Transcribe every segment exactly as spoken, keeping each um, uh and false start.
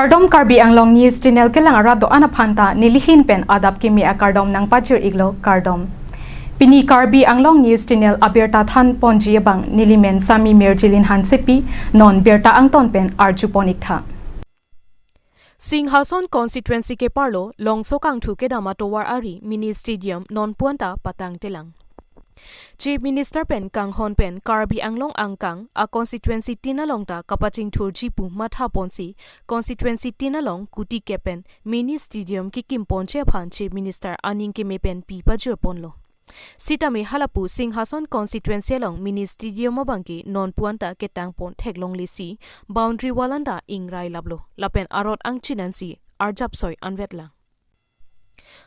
Kardom, Karbi Anglong News Channel kelang arat do-an aphanta nelihin pen adap kimi akardom nangpajir iklo, kardom. Pini Karbi Anglong News Channel abirta than ponji abang nelimen Sami Mirjilin Hansepi, non birta angton pen arju pon iktha. Singhason constituency keparlo Longsokangthu kedam atovar ari mini stadium nonpu anta patangtelang. Chief Minister pen kanghon pen Karbi Anglong angkang a constituency tin along ta kapachingthurji pu matha ponsi constituency tin along kuti kep pen mini stadium kekim ponji aphan Chief Minister aning keme pen pi pajir ponlo. Sitame halapu Singhason constituency along mini stadium abangke nonpu anta ketang pon theklonglesi boundary wall anta ingrai laplo, lapen arot angchin ansi arjap soi anvetlang.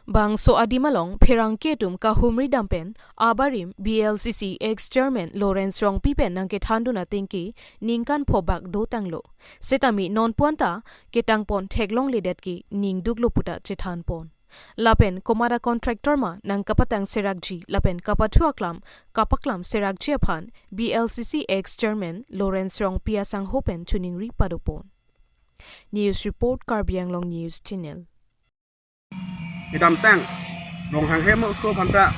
Bangso adim along pherangke atum kahumri dam pen abarim B L C C ex chairman Lawrence Rongpi pen nangkethandun atengke ningkan phobak dotanglo. Sitame nonpu anta ketang pon theklongledet ke ningduklo puta chethan pon. Lapen komat a contractor ma nangkapatang serakji lapen kapathu aklam kapaklam serakji aphan B L C C ex chairman Lawrence Rongpi asangho pen choningri pado pon. News report, Karbi Anglong News Channel. Kedamtang Ronghang hem oso aphanta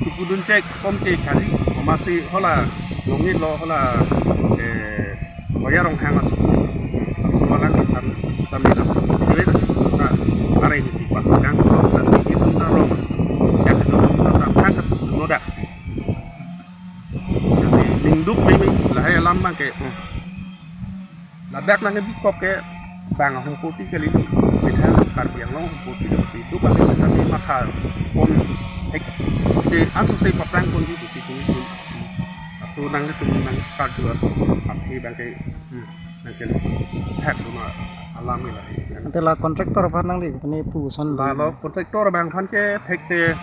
chukudun chek som ke kali, masi hala Longnit lo, hala, eh, Koya Ronghang aso, aso alangphan sitame aso, kue ta chukudun ta, are ni si pasang kang lo, ta si itu ta rong, ya kedua ta thang ta no dak. Jadi ningduk meme lahai alam abangke, hmm, ladak nangkebikok ke bang ahumputi kali, bidhan Karbi Anglong ahumputi ke si itu kali sitame matha pon hek te anso se paprang pon di si itu. Aso nanglitum nangkarju athe abangke, hmm, nangkethek dun alam ila. Ante la contractor aphan nangli pini pu son la di. Lo contractor abangphan ke thekte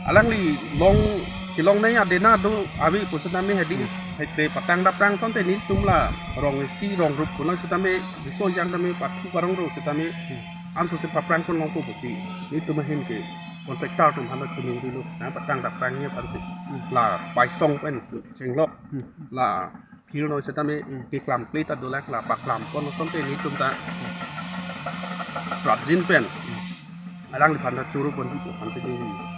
alangli long kelongnei adena do ave pu sitame hedi, hmm, thekte patang daprang asonte nelitum la rong isi rong rup konang sitame biso yang tame pathu parong ro sitame, hmm, anso se paprang pon longpo pusi nelitum ahin ke contractor atum aphan choningrilo, nangpatang daprang ni aphansi, hmm, la paisong pen chenglok, hmm, la phirno sitame, hmm, keklam kle ta dolak, la paklam pon asonte nelitum ta, hmm, prapjin pen, hmm, alangliphan ta choro ponji pu aphansi di,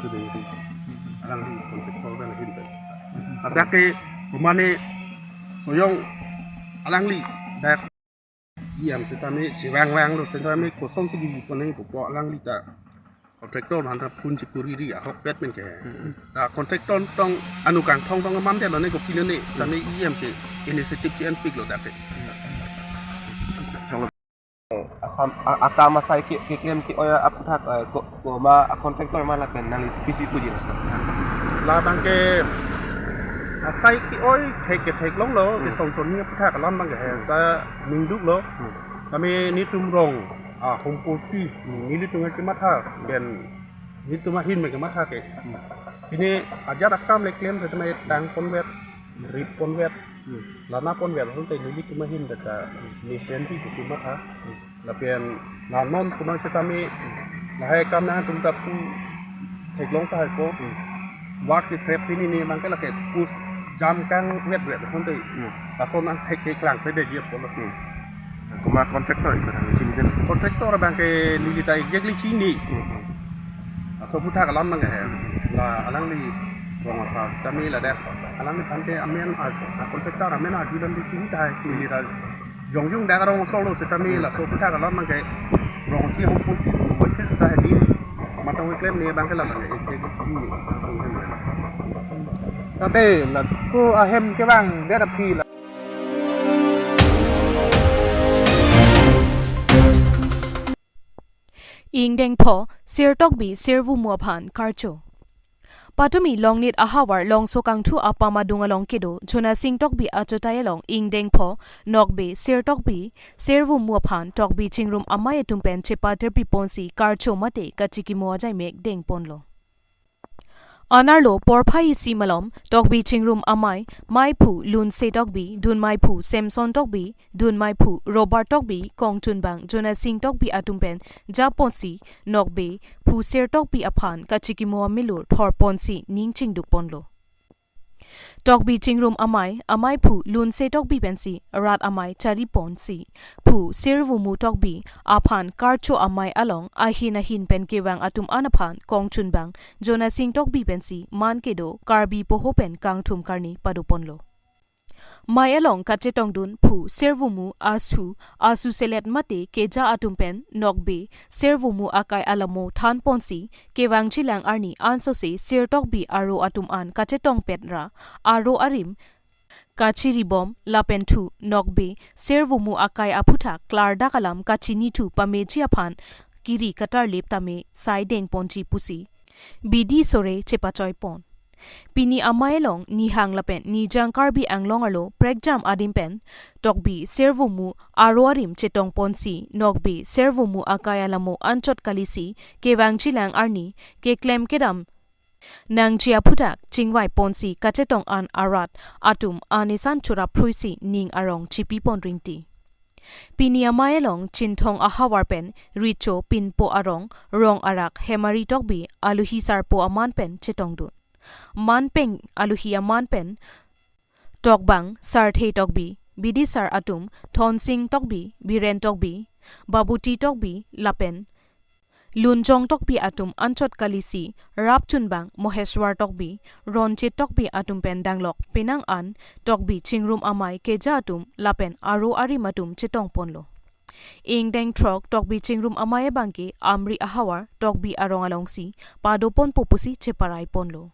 choro di. Hmm. Alangli contractor pen ahin pen. Hmm. Ladak ke kumane soyong alangli dak iyam sitame chevang vanglo sitame kosonsi kebi pon nangpo pu alangli ta contractor aphan ta phone chekuri ri ahokpet pen ke. Hmm. Ta contractor tong anu kangthong tong mandetlo ne kopilo ne, hmm, tame iyam ke initiative che-enpiklo dak ke. Hmm. Asam a-, akam asai ke, keklem ke-oi aphuthak, eh, ko, koma a contractor ma lapen nangli pisi puji nasa. Labangke asai ke-oi thek ke theklonglo, hmm, kesong soni aphuthak alam abangke he, hmm, ta ningduklo. Hmm. Tame nelitum rong ahumputi, hmm, nelitum hasi matha, hmm, pen nelitum ahin me kematha ke. Hmm. Pini ajat akam le klem sitame tang ponvet, rip ponvet, hmm, lana ponvet asonte nelitum ahin ta, hmm, mesen ti kusi matha. Hmm. Lapen la non kumang sitame, hmm, lahai akam nangtum ta pu theklong tahai ko. Hmm. Wak kekrep pini ni abangke lake pus jam kangvetvet asonte. Hmm. Lason nangthek keklang pe degi apotlo. Hmm. Koma contractor iko thang chini den. Contractor abangke neli ta exactly chini. Hmm. Laso aphuthak alam abangke he. Hmm. La alangli rong asar tame ladak alangliphan ke amen a, a contractor amen arjudam di chini tahai. Hmm. Neli ta jongjung dak rong asarlo sitame, hmm, laso aphuthak alam abangke rong isi ahumputi, hoi pis tahai di. Matang weklem ni abangke la abangke exactly chini. Tate laso ahem kevang det aphi la. Ingdeng pho, Sirtokbi, Sirvumu aphan karcho. Patumi Longnit ahavar Longsokangthu apam adung along kedo, Jonasing Tokbi achotai along, ingdeng pho, nokbe, Sirtokbi, Sirvumu aphan, Tokbi Chingrum amei atum pen chepaterpi ponsi, karcho mate kachikimo ajaimek deng ponlo. Anerlo porphai isi malom, Tokbi Chingrum amei, meiphu Lunse Tokbi, dunmeiphu Samson Tokbi, dunmeiphu Robert Tokbi, kongtunbang Jonasing Tokbi atum pen japonsi, nokbe, phu Sirtokbi aphan kachikimo amilur thor ponsi ning chingduk ponlo. Tokbi Chingrum Amei, Amei phu Lunse Tokbi pensi rat amei chariponsi, phu Sirvumu Tokbi aphan Karcho Amei along ahin ahin pen kevang atum an aphan kongchunbang Jonasing Tokbi pensi man kedo Karbi poho pen kangthum karni padoponlo. Mei along kachetongdun phu Sirvumu asu, asu selet mate keja atum pen nokbe Sirvumu akai alamo thanponsi kevangjilang arni ansose Sir Tokbi aro atum an kachetongpet ra aro arim kachiribom lapen thu nokbe Sirvumu akai aphuthak klardak alam kachinithu pameji aphan kiri katarlip tame sai dengponji pusi bidi sore chepachoipon. Pini amei along nihang lapen nijang Karbi Anglong arlo prekjam adim pen Tokbi Sirvumu aro arim chetongponsi nokbe Sirvumu akai alamo anchot kalisi kevangjilang arni keklem kedam nangji aphuthak chingvaiponsi kachetong an arat atum anisan churap phruisi ning arong chipipon ringti. Pini amei along Chinthong ahavar pen Richo Pinpo arong, rong arak Hemari Tokbi, aluhi sarpo aman pen chetongdun. Man peng aluhi aman pen tokbang Sarthe Tokbi, bidisar atum Thonsing Tokbi, Biren Tokbi, Babuti Tokbi lapen Lunjong Tokbi atum anchot kalisi rapchunbang Moheswar Tokbi, Ronjit Tokbi atum pen danglok penang an Tokbi Chingrum Amei keja atum lapen aro arim atum chetongponlo. Ingdeng throk Tokbi Chingrum Amei abangke Amri ahavar Tokbi arong alongsi padoponpo pusi cheparaiponlo.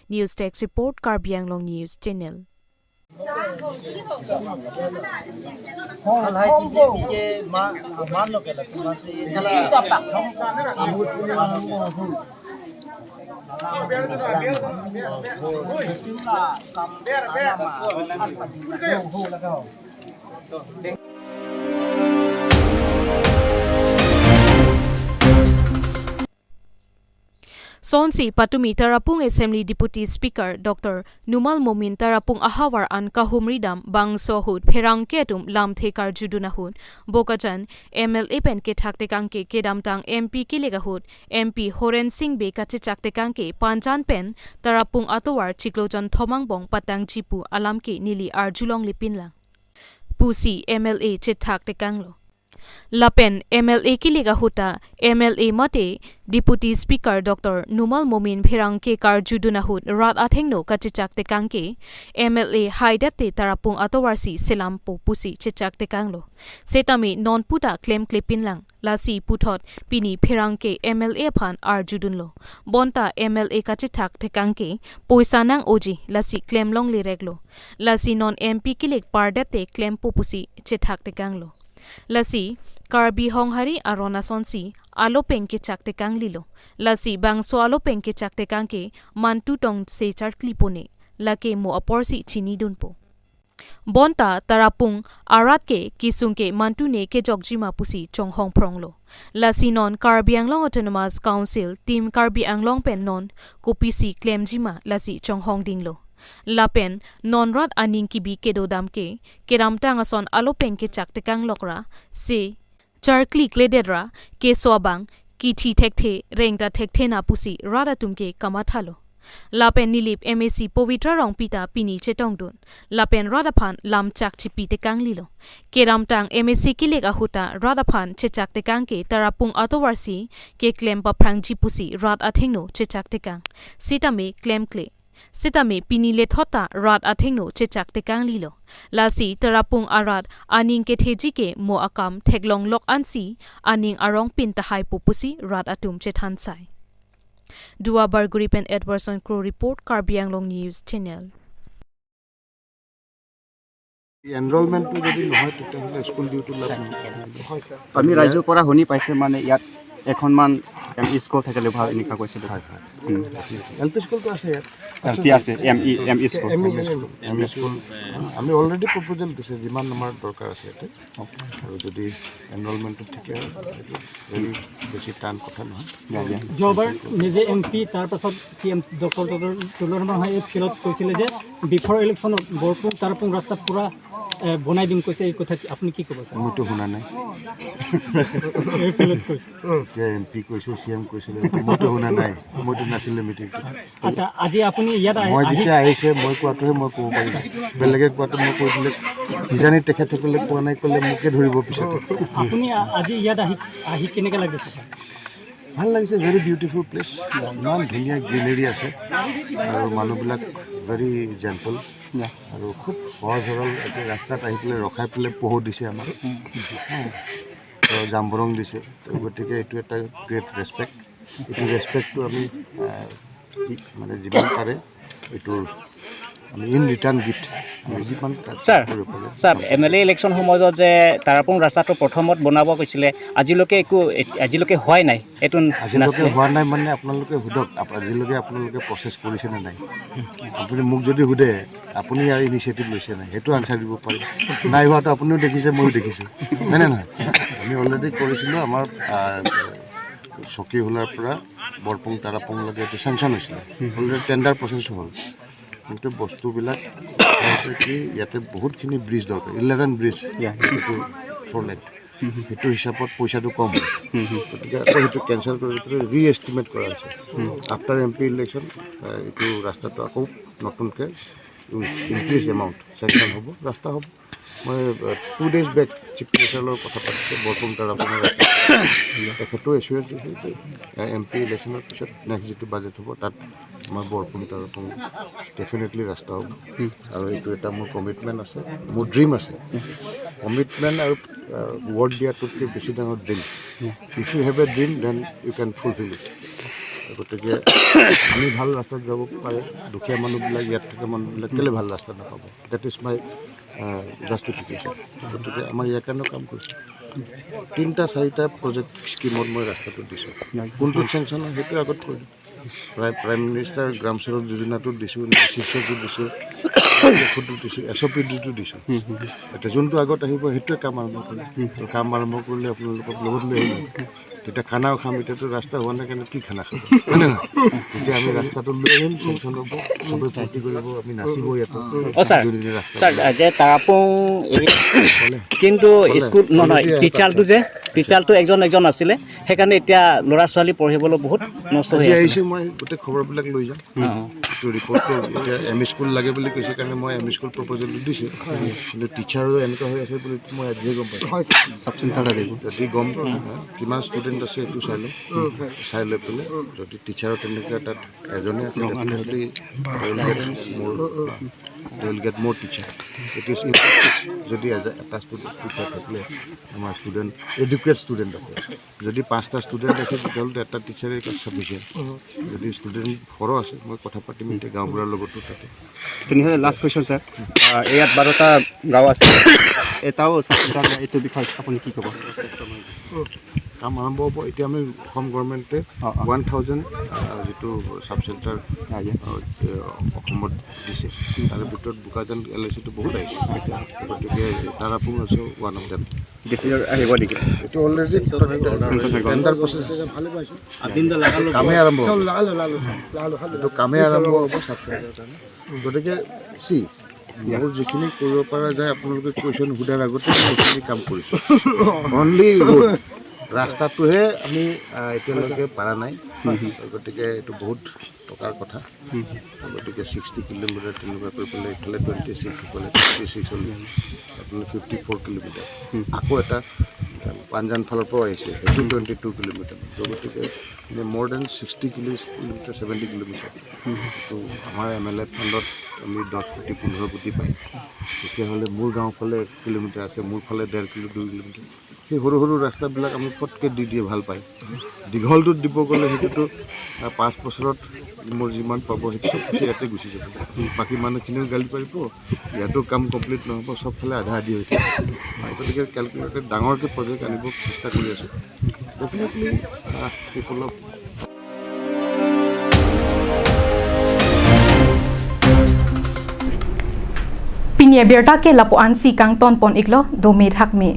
News Desk Report, Karbi Anglong News Channel. Sonsi patumi Tarapung Assembly Deputy Speaker Doctor Numal Momin Tarapung ahavar an kahumridam bangso ahut pherangke atum lamthe karjudun ahut Bokajan M L A pen kethak tekangke kedamtang M P kilik ahut M P Horen Sing Bey kachechak tekangke Panjan pen Tarapung atovar chiklo jon thom angbong patangji pu alam ke neli arjulongle pinlang pusi M L A chethak tekanglo. Lapen M L A kilik ahut ta M L A mate Deputy Speaker Doctor Numal Momin pherangke karjudun ahut rat athengno kachechak tekangke M L A haidet te Tarapung atovarsi selampo pusi chechak tekanglo. Setame non puta klemkle pinlang. Lasi puthot pini pherangke M L A aphan arjudunlo. Bonta M L A kachethak tekangke poisa nang-oji lasi klemlongle reklo. Lasi non M P kilik pardet te klempo pusi chethak tekanglo. Lasi Karbi Honghari aron asonsi alo peng kechak tekanglilo. Lasi bangso alo peng kechak tekangke mantu tongse charkli pone. Lake mo aporsi chinidunpo. Bonta Tarapung arat ke kesung ke mantu ne kejokjima pusi chonghong phronglo. Lasi non Karbi Anglong Autonomous Council Team Karbi Anglong pen non kopisi klemjima lasi chonghongdinglo. Lapen non rat aning kibi kedodam ke, kedamtang ason alo peng kechak tekang lokra, se charkli kledet ra, keso abang kithi thekthe, rengta thekthe na pusi rat atum ke kamathalo. Lapen Nilip M A C Pavitra Rongpi ta pini chetongdun. Lapen rat aphan lamchak chipi tekanglilo. Kedamtang M A C kilik ahut ta rat aphan chechak tekang ke Tarapung atovarsi keklem paphrangji pusi rat athengno chechak tekang. Sitame klemkle. Sitame pini lethot ta rat athengno chechak tekanglilo. Lasi Tarapung arat aning ketheji ke mo akam theklonglok ansi aning arong pin tahaipo pusi rat atum chethansai. Duar Bagori pen Edwardson Kro report, Karbi Anglong News Channel. এনৰলমেণ্টটো যদি নহয়, তেতিয়াহ'লে স্কুল দিওঁতো লাভ নাই। আমি ৰাইজৰ পৰা শুনি পাইছে, মানে, ইয়াত এখনমান এম ই স্কুল থাকিলে ভাল, এনেকুৱা কৈছে। হয়, হয়। উম। এল পি স্কুলটো আছে ইয়াত। এল পি আছে, M E, M E school. M E, M E school. আমি অলৰেডি প্ৰপ'জেল দিছে, যিমান আমাৰ দৰকাৰ আছে ইয়াতে। আৰু যদি এনৰলমেণ্টটো ঠিকে হয়, এইটো ভেৰি বেছি টান কথা নহয়। যোৱাবাৰ নিজে এম পি, তাৰ পাছত চি এম ডক্টৰ তুলিৰাম ৰংহাঙে এই ফিল্ডত কৈছিলে যে বিফৰ ইলেকশ্যনত বৰপুং তাৰপুং ৰাস্তা পূৰা এ, বনাই দিম কৈছে, এই কথা কি, আপুনি কি ক'ব, ছাৰ? মইতো শুনা নাই। এইফালে কৈছে। এতিয়া এম পি কৈছে, চি এম কৈছিলে, মইতো শুনা নাই, মইতো নাছিলে মিটিংটো। আচ্ছা, আজি আপুনি ইয়াত আহি, মই আহি যেতিয়া আহিছে, মই কোৱাটোহে মই ক'ব পাৰিম। বেলেগে কোৱাটো মই কৈ দিলে, কিজানি তেখেতসকলে কোৱা নাই ক'লে মোকে ধৰিব পিছত। আপুনি আ-, আজি ইয়াত আহি, আহি কেনেকে লাগিছে, ছাৰ? ভাল লাগিছে, ভেৰি বিউটিফুল প্লেচ। ইমান ধুনীয়া গ্ৰীনাৰী আছে আৰু মানুহবিলাক ভেৰি জেণ্টল। আৰু খুব সহজ সৰল। এতিয়া ৰাস্তাত আহি পেলাই ৰখাই পেলাই পোহ দিছে আমাক। তো জাম্বৰং দিছে। তো গতিকে এইটো এটা গ্ৰেট ৰেচপেক্ট। এইটো ৰেচপেক্টটো আমি, আহ, কি, মানে, যিমান পাৰে এইটো আমি ইন ৰিটাৰ্ণ গিফ্ট আমি যিমান পাৰে ছাৰ, কৰিব পাৰোঁ। ছাৰ, এম এল এ ইলেকশ্যন সময়ত যে তাৰাপুং ৰাস্তাটো প্ৰথমত বনাব কৈছিলে, আজিলৈকে একো, আজিলৈকে হোৱাই নাই। এইটো আজিলৈকে নাছিলে। হোৱা নাই মানে আপোনালোকে সোধক, আপ-, আজিলৈকে আপোনালোকে প্ৰচেছ কৰিছে নে নাই? আপুনি মোক যদি সোধে, আপুনি ইয়াৰ ইনিচিয়েটিভ লৈছে নাই, সেইটো আনচাৰ দিব পাৰিম। নাই হোৱাটো আপুনিও দেখিছে, ময়ো দেখিছোঁ, হয়নে নহয়? আমি অলৰেডি কৰিছিলোঁ, আমাৰ, আহ, চকীহোলাৰ পৰা বৰপুং তাৰাপুংলৈকে এইটো চেংচন হৈছিলে, অলৰেডি টেণ্ডাৰ প্ৰচেছ হ'ল। কিন্তু বস্তুবিলাক হৈছে কি, ইয়াতে বহুতখিনি ব্ৰিজ দৰকাৰ, ইলেভেন ব্ৰিজ। এইটো ফ'ৰ লেন। সেইটো হিচাপত পইচাটো কম হয়। গতিকে আকৌ সেইটো কেঞ্চেল কৰি পেলাই ৰি এষ্টিমেট কৰা হৈছে। আফটাৰ এম পি ইলেকশ্যন এইটো ৰাস্তাটো আকৌ নতুনকৈ ইনক্ৰিজ এমাউণ্ট চেংচন হ'ব, ৰাস্তা হ'ব। মই টু ডেইজ বেক চিফ মিনিষ্টাৰৰ লগত কথা পাতিছোঁ, বৰপুং তাৰাপুঙৰ ৰাস্তা। তেখেতেও এচুৰেঞ্চ দিছে যে এম পি ইলেকশ্যনৰ পিছত নেক্সট যিটো বাজেট হ'ব, তাত আমাৰ বৰপুং তাৰাপুং ডেফিনেটলি ৰাস্তা হ'ব। আৰু এইটো এটা মোৰ কমিটমেণ্ট আছে, মোৰ ড্ৰিম আছে। কমিটমেণ্ট আৰু ৱৰ্ড দিয়াটোতকৈ বেছি ডাঙৰ dream. If you have a dream, then you can fulfill it. গতিকে আমি ভাল ৰাস্তাত যাব পাৰে, দুখীয়া মানুহবিলাক, ইয়াত থকা মানুহবিলাক কেলে ভাল ৰাস্তা নাপাব? That is my জাষ্টিফিকেশ্যন। গতিকে আমাৰ ইয়াৰ কাৰণেও কাম কৰিছোঁ। তিনিটা চাৰিটা প্ৰজেক্ট স্কিমত মই ৰাস্তাটো দিছোঁ। কোনটো চেংচন হয়, সেইটো আগত কৈ দিম। প্ৰাইম, প্ৰাইম মিনিষ্টাৰ গ্ৰাম চড়ক যোজনাটো দিছোঁ, নেচিছটো দিছোঁ, ঔষধটো দিছোঁ, এছ অ' পিটো দিছোঁ। এতিয়া যোনটো আগত আহিব, সেইটোৱে কাম আৰম্ভ কৰিম। তো কাম আৰম্ভ কৰিলে আপোনালোকক লগত লৈ আহিম। তেতিয়া খানাও খাম। এতিয়াতো ৰাস্তা হোৱা নাই কাৰণে কি খানা খাব, হয়নে নহয়? তেতিয়া আমি ৰাস্তাটো লৈ আহিম, চেংচন হ'ব, চবে ফূৰ্তি কৰিব, আমি নাচিব ইয়াতে। অ, ছাৰ, যোনদিনা ৰাস্তা ছাৰ, বনাম। যে তাৰাপুং এৰি-, ক'লে? কিন্তু ক'লে? স্কুল নহয়, অলৰেডি টিচাৰটো যে, টিচাৰটো একজন একজন আছিলে, সেইকাৰণে এতিয়া ল'ৰা ছোৱালী পঢ়িবলৈ বহুত নষ্ট হৈ আজি আছে। আহিছোঁ মই, গোটেই খবৰবিলাক লৈ যাম। অ। এইটো ৰিপৰ্টটো এতিয়া এম ই স্কুল লাগে বুলি কৈছে কাৰণে মই এম ই স্কুল প্ৰপ'জেলটো দিছোঁ। কিন্তু টিচাৰো এনেকুৱা হৈ আছে বুলি মই আজিয়ে গম পাইছোঁ। ছাৰ। ছাব চেণ্টাৰ লাগিব। যদি গম, হা, কিমান ষ্টুডেণ্ট আছে এইটো চাই লওঁ। চাই লৈ পেলাই যদি টিচাৰৰ তেনেকুৱা তাত এজনে আছে, definitely they will get more, they will get more teacher. It is injustice যদি এজ-, এটা ষ্টুডেণ্ট টিচাৰ থাকিলে আমাৰ ষ্টুডেণ্ট, এডুকেট ষ্টুডেণ্ট আছে। যদি পাঁচটা ষ্টুডেণ্ট আছে, তেতিয়াহ'লে এটা টিচাৰে তাত ছাফিচিয়েণ্ট। যদি ষ্টুডেণ্ট সৰহ আছে, মই কথা পাতিম এতিয়া গাঁওবুঢ়াৰ লগতো তাতে। তেনেহ'লে লাষ্ট কুৱেশ্যন, ছাৰ। আহ, ইয়াত বাৰটা গাঁও আছে, এটাও ছাব চেণ্টাৰ নাই, এইটো বিষয়ে আপুনি কি ক'ব? কাম আৰম্ভ হ'ব। এতিয়া আমি অসম গভৰ্ণমেণ্টে অ, অ। ওৱান থাউজেণ্ড, আহ, যিটো ছাব চেণ্টাৰ, আহ, য়েছ। আহ, অসমত দিছে, তাৰে ভিতৰত বোকাজান এল আই চিটো বহুত আহিছে। আহিছে, আহিছে। গতিকে Tarapung also one of them. বেছি আহিব নেকি? এইটো অলৰেডি চেংচন হৈ গ'ল। টেণ্ডাৰ প্ৰচেছ আছে। কামেই আৰম্ভ হ'ব। এইটো কামেই আৰম্ভ হ'ব ছাব চেণ্টাৰৰ কাৰণে। গতিকে চি, মোৰ যিখিনি কৰিব পৰা যায়, আপোনালোকে কুৱেশ্যন সোধাৰ আগতে মই সেইখিনি কাম কৰিছোঁ। অনলি ৰোড, ৰাস্তাটোহে আমি, আহ, এতিয়ালৈকে পৰা নাই। গতিকে এইটো বহুত টকাৰ কথা। গতিকে ছিক্সটি কিলোমিটাৰ তেনেকুৱা কৰি পেলাই এইফালে টুৱেণ্টি ছিক্স, ইফালে টুৱেণ্টি ছিক্স হ'ল, এইফালে ফিফটি ফ'ৰ কিলোমিটাৰ। আকৌ এটা পাঞ্জান ফালৰ পৰাও আহিছে, সেইটো টুৱেণ্টি টু কিলোমিটাৰ। তো গতিকে more than sixty kilometre, seventy kilometre. তো আমাৰ এম এল এ ফাণ্ডত আমি দহ কোটি, পোন্ধৰ কোটি পাম। তেতিয়াহ'লে মোৰ গাঁওফালে এক কিলোমিটাৰ আছে, মোৰ ফালে ডেৰ কিলো, দুই কিলোমিটাৰ। সেই সৰু সৰু ৰাস্তাবিলাক আমি পটকৈ দি দিয়ে ভাল পায়। দীঘলটোত দিব গ'লে সেইটোতো, আহ, পাঁচ বছৰত মোৰ যিমান পাব, সেইটো চব পইচা ইয়াতে গুচি যাব। বাকী মানুহখিনিও গালি পাৰিব, ইয়াতো কাম কমপ্লিট নহ'ব, চবফালে আধা আধি হৈ থাকিব। গতিকে কেলকুলেটেড ডাঙৰকৈ প্ৰজেক্ট আনিব চেষ্টা কৰি আছোঁ। Definitely, আহ, people of Pini abirta ke lapu-an si kangton pon iklo, dome thakme.